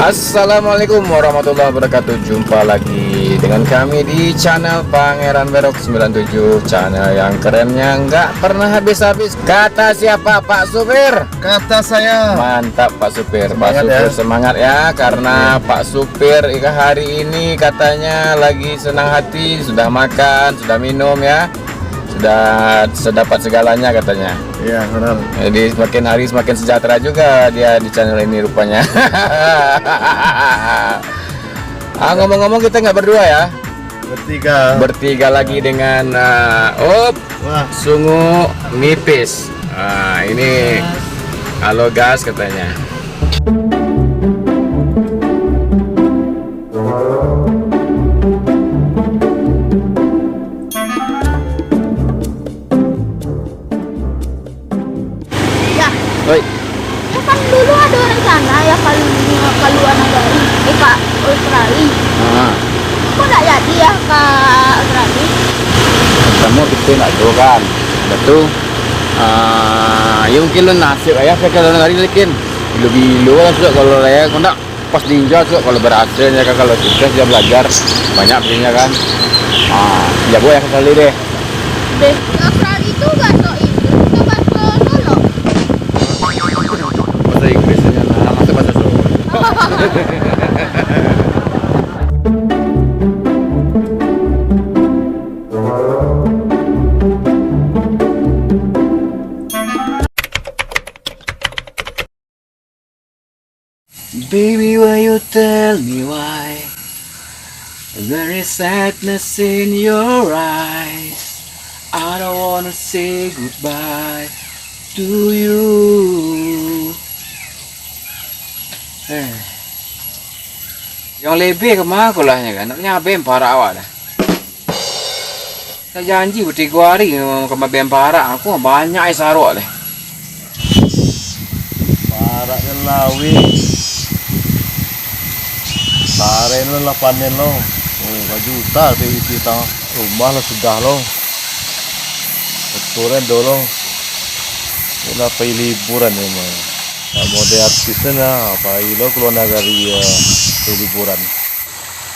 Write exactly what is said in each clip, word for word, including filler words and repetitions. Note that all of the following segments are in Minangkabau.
Assalamualaikum warahmatullahi wabarakatuh. Jumpa lagi dengan kami di channel Pangeran Berok sembilan tujuh, channel yang kerennya nggak pernah habis-habis. Kata siapa, Pak Supir? Kata saya. Mantap, Pak Supir. Pak Semangat, Supir, ya. Semangat, ya, karena Pak Supir hari ini katanya lagi senang hati, sudah makan, sudah minum, ya. Sudah sedapat segalanya katanya. Iya, benar. Jadi semakin hari semakin sejahtera juga dia di channel ini rupanya. Ah, ngomong-ngomong, kita nggak berdua, ya. Bertiga. Bertiga lagi dengan, ah, Op, Wah. Sungu Mipis. Ah, ini halo gas katanya. Ya. Oi. Ya kan dulu ada rencana ya kalau keluar negeri, eh, ke Australia. Ah. Kok ndak jadi ya ke Australia? Kamu itu ndak tahu kan. Betul. Ah, ya mungkin lo nasib ayah ke luar negeri, lekin bilo-bilo lah sudah kalau lah ya, kau ndak. Pas ninja tu kalau berhasil ya kan, kalau sukses dia belajar banyak belinya kan. Ah, jago ya sekali deh. Deh. Australia itu bahasa Inggris atau bahasa Solo? Bahasa Inggris ya, nah, masa bahasa Solo. Baby, why you tell me why? There is sadness in your eyes. I don't wanna say goodbye to you. Eh. Yang lebih kemana kulahnyo kan? Nak nyabe parak awak dah. Sa janji batigo ari ka mabian parak, aku banyak ai sarok leh. Parak kan lawik. Paren lo lah panen lo. Oh, bajuta tu isi tang. Rumah lah sudah lo. Betulan dolo. Lah pai liburan memang. Nak model artis tu nah, pai lo keluar nagari ya, pai liburan.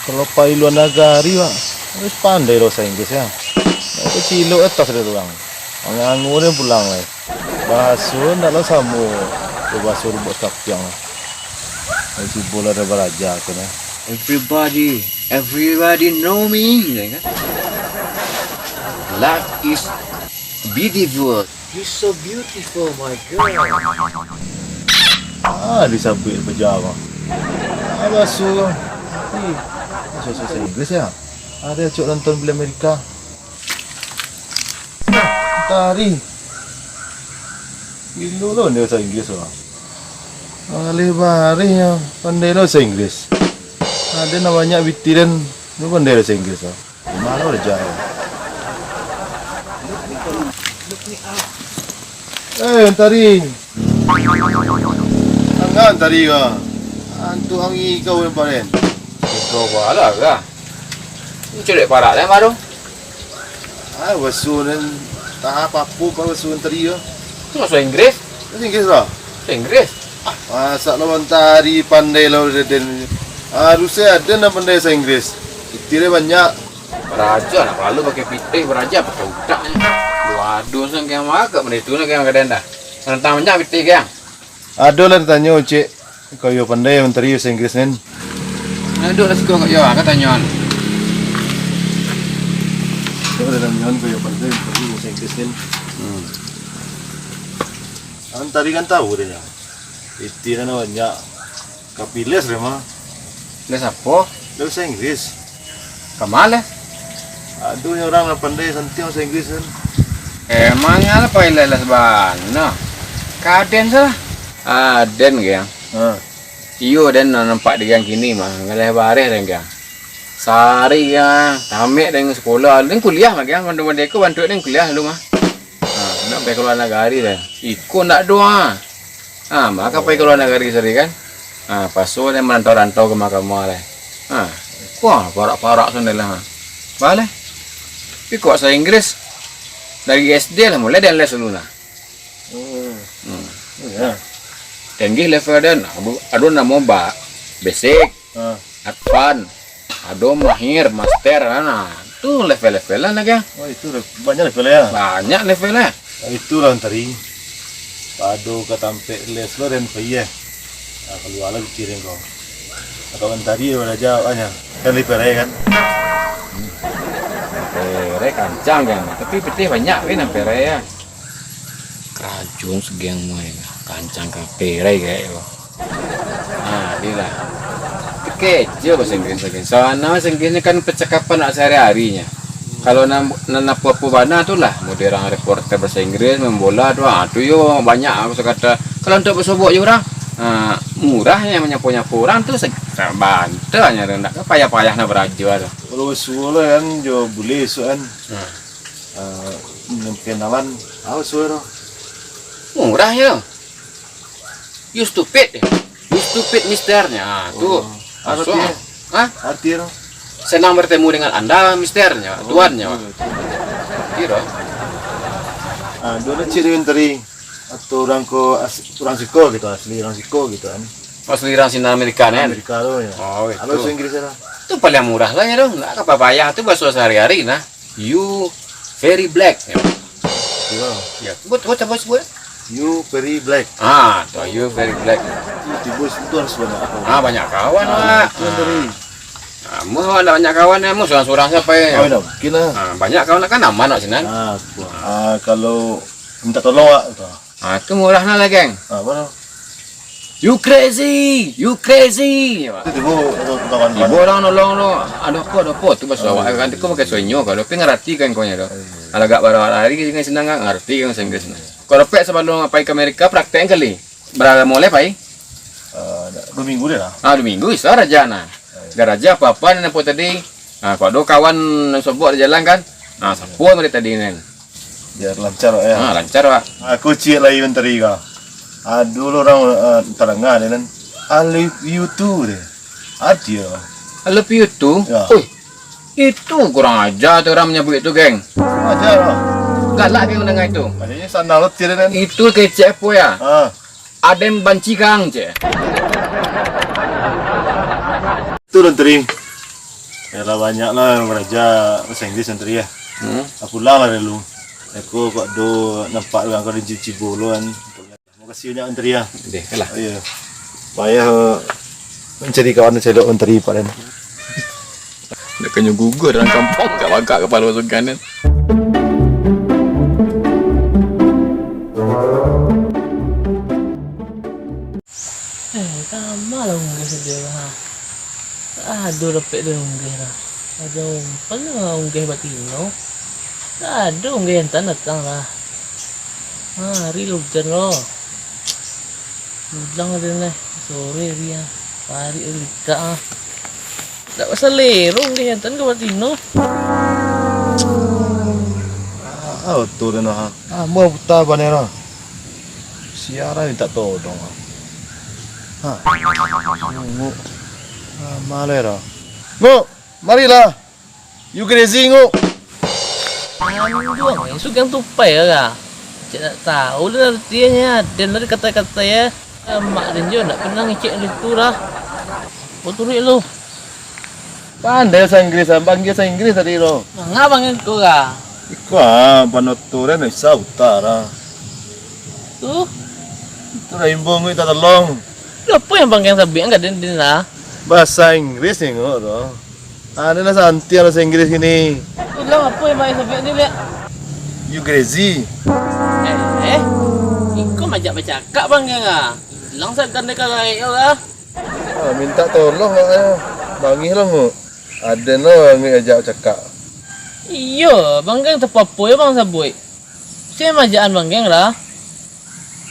Kalau pai luar nagari, Pak, harus pandai lo bahasa Inggris, ya. Nah, itu cilok atas dari orang. Angangu dia pulang, lai. Bahaso ndak lo samo. Bahaso Lubuk Sapiang lah. Cubo lah dah baraja tu, nah. Everybody, everybody know me, ya kan? Life is beautiful. You're so beautiful, my girl. Ah, disabuik pajama. Ah, baso. Ih, baso bahasa Inggris ya? Ada cok nonton film Amerika. Tari. Gilo lo dia bahasa Inggris lah. Alih barih ya, pandai lo bahasa Inggris. Ada nak banyak bitiran, lu pandai lo bahasa Inggris lah. Mano raja? Eh, Antari. Angah Antari ka? Antuk angin kau yang paren. Kau bala ka? Ni cedek parak dah baru. Ah, baso nan tak apa-apa, baso Antari ka. Tu bahasa Inggris. Bahasa Inggris lah. Bahasa Inggris. Ah, masak lo Antari pandai lo den. Harusnya ada nan pandai bahasa Inggris. Itu dia banyak. Baraja nak lalu pakai pitih, baraja pakai utak ni. Lu ado sang kiang makan benda tu nak kiang kadang dah. Tantang banyak pitih kiang. Ado lah ditanyo, Cik. Kau yo pandai Antari bahasa Inggris nin. Ado lah siko kau yo, angkat tanyoan. Kau dah tanyoan kau yo pandai Antari bahasa Inggris nin. Hmm. Antari kan tahu dia. Pitih kan banyak. Tapi les deh mah. Les apo? Les bahasa Inggris. Kama les? Aduh, ni urang lah pandai santiang bahasa Inggris kan. Emang alah pai les bana? Ka aden salah. Aden kiang. Ha. Iyo, den nan nampak di gang kini mah, ngaleh bareh den kiang. Sahari kiang, tamek den sakolah, den kuliah mah kiang, bantu-bantu iko bantu den kuliah dulu mah. Ha, nak pai ka lua nagari den. Iko ndak doh ah. Ha, maka pai ka lua nagari sari kan. Ha, paso den marantau-rantau ka mah-ka mah lai. Ha, kuah parak-parak sandai lah. Baleh. Tapi kok bahasa Inggris dari S D lah mulai den les dulu nah. Hmm. Hmm. Iya. Tinggi level den. Adu, adu namo ba. Basic, ah, advance, ado mahir, master, nah, tu level-levelan lagi. Oh, itu le-, banyak level ya? Banyak level ya. Itulah tadi. Pado ka tampek les lo dan payah. Nah, kaluarlah pikiran kau. Kawan tadi baraja awaknya. Kan lebih perai kan? Perai kancang kan. Tapi pitih banyak weh nan perai ya. Karajun sageng muai. Kancang ka perai kayak itu. Nah, itulah. Itu kecil bahasa Inggris lagi. Soalnya bahasa Inggris ni kan percakapan nak sehari-harinya. Kalau nan, nan apo-apo bana tu lah, model urang reporter bahasa Inggris, main bola tu, ah, tu yo banyak aku kata. Kalau untuk basobok jo urang, ah, murah nyo manyapo-nyapo urang tu se-, sabanta nyo tu, ndak payah-payah nak baraja tu. Kalau basuo lah kan, jo bule esok kan. Hmm. Ah, kenalan, apo suo tu? Murah yo. You stupid. You stupid, mister. Nah, tu. Oh. Arti? Hah? Arti tu? Senang bertemu dengan Anda, mister, nya, oh, tuan, nya. Betul, betul. Kiro. Ah, dulu ciri menteri atau urang ko as-, urang siko gitu, asli urang siko gitu kan. Asli urang sinan Amerika, kan? Amerika tu, ya. Oh, itu. Halo, bahasa Inggris lah. Tu paling murah lah, ya, tu. Ndak ka payah, tu bahasa sehari-hari, nah. You very black. Ya. Iya. Ya, buat, buat apa sebut? You very black. Ah, tu you very black. Itu timbul sentuhan sebanyak apa? Ah, banyak kawan, ah, Wak. Itu dari. Ah, mu awak ndak banyak kawan, ya, mu surang-surang sajo, ya. Oh, ndak mungkin lah. Ah, banyak kawan kan aman, Wak, sinan. Ah, tu. Ah, kalau minta tolong, Wak, tu. Ah, tu murah nah lah, geng. Ah, apa tu? "You crazy! You crazy!" Itu tibo, itu kawan-kawan. Tibo urang nolong tu. "Ado apo, ado apo?" Tu baso awak kan, tu pakai sonyo, kalau tapi ngarati kan kau nyo tu. Iya. Kalau agak bara hari kan senang kan, ngarati kan bahasa Inggris nah. Kau dapek sabalum pai ka Amerika, praktek kali. Bara lamo lai pai? Eh, duo minggu deh lah. Ah, duo minggu, bisa raja nah. Garaja apa-apa ni nampak tadi. Ah, kok ado kawan nan sobok di jalan kan. Ah, sapo mari tadi ni. Biar lancar, Wak, ya. Ah, lancar, Wak. Aku ciek lai menteri ka. Ado lo urang, eh, tadanga deh nan. "I love you too," deh. Arti yo. "I love you too?" Ya. Oi, itu kurang aja tu urang manyabuik tu, geng. Kurang aja, Wak. Galak, geng, mandanga itu. Adanya sanang lo tiada, kan? Itu kecek apo ya? Ah. Aden banci kang, cek. Tu, Don Teri. Yalah, banyak lah baraja bahasa Inggris, Don Teri, ya. Hmm. Ah, pulang lah dulu. Aku kok do nampak urang kau di cibo lo kan. Makasih banyak, Don Teri, ya. Deh, lah. Oh, iya. Payah, eh, mancari kawan cedok, Don Teri, Pak, kan. Nak kanyo gugur dalam kampuang, gak bagak kapalo sugan kan. Eh, tamalah unggeh sajo lah. Tak ado dapek dari unggeh lah. Ajo umpan lah unggeh batino. Tak ado unggeh yang tak datang lah. Ha, hari lah ujan lo. Ulang ado neh, sore hari ah. Parik likak ah. Dak basalero nggih antan ka batino. Ah, oto den ah. Ah, ambo buta bana lah. Sia lah minta tolong ah. Ha. Ngok. Ah, maleh lah. Ngok, marilah. You crazy, Ngok. Anjuang, eh, sugang tupai lah. Cek tak tahu lah artinya. Den dari kata-kata ya. Mak den jo ndak pernah ngecek itu lah. Kau turuik lu. Pandai bahasa Inggris, ah. Bangga bahasa Inggris tadi lo. Manga bangga kau lah. Iko ah, panoturan bisa utara. Tu. Itu lah imbung kita tolong. Apa yang bangga sabik angkat den, den lah? Bahasa Inggris ni, Ngok, tu. Ah, ni lah santiang bahasa Inggris gini. Ulang apa yang main sampai ni, lihat. You crazy. Eh, eh. Iko majak bacakak, Bang, ya, ngah? Ulang sagan dek karaik, yo, lah. Ah, minta tolong lah, eh. Bangih lah, Ngok. Aden lah, Ngok, ajak cakak. Iyo, Bang, kan tepapo, ya, Bang, sabuik. Saya majaan, Bang, geng, lah.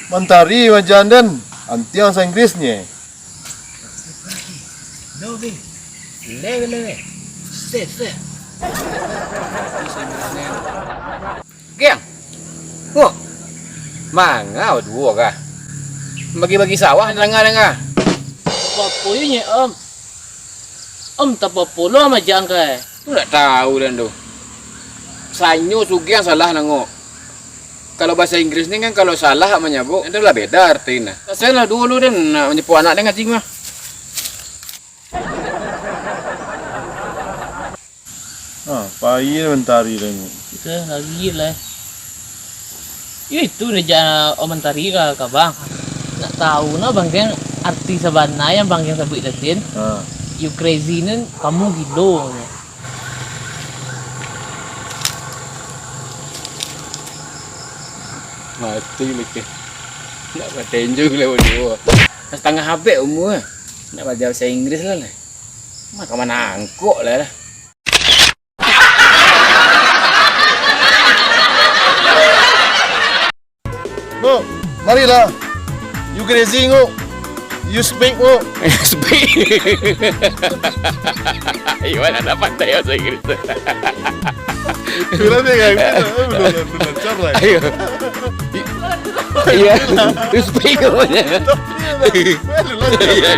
Mantari majaan, den. Antiang bahasa Inggris, nye. No, be. Lele, lele. Se, se. Geng. Wah. Manga duo kah? Bagi-bagi sawah, danga-danga. Apo-apo ye, Om? Om, tapo-apo lo majaan kah, eh? Tu ndak tahu den tu. Sanyo sugiang salah nangok. Kalau bahasa Inggris ni kan, kalau salah manyabuik, itu lah beda artinya. Kasian lah dulu den nak manyapu anak den ngacing mah. Ha, pai mentari tengok. Kita lagi lah. Yo itu dah jak Om Mentari ka, ka bang. Nak tahu nah bang Geng arti sabana yang bang Geng sabuik tadi. Ha. You crazy ni, kamu gilo. Mati mikir. Nak batenjo lah berdua. Setengah abek umur. Nak belajar bahasa Inggris lah lah. Maka mana angkok lah lah. Ngok, marilah. You crazy, Ngok. You speak, Ngok. Speak. Iwan ada pandai bahasa Inggris. Kurang dia kan? Belum, belum lancar lah. Ayo. Iya. You speak, Ngok. Belum lancar. Iya.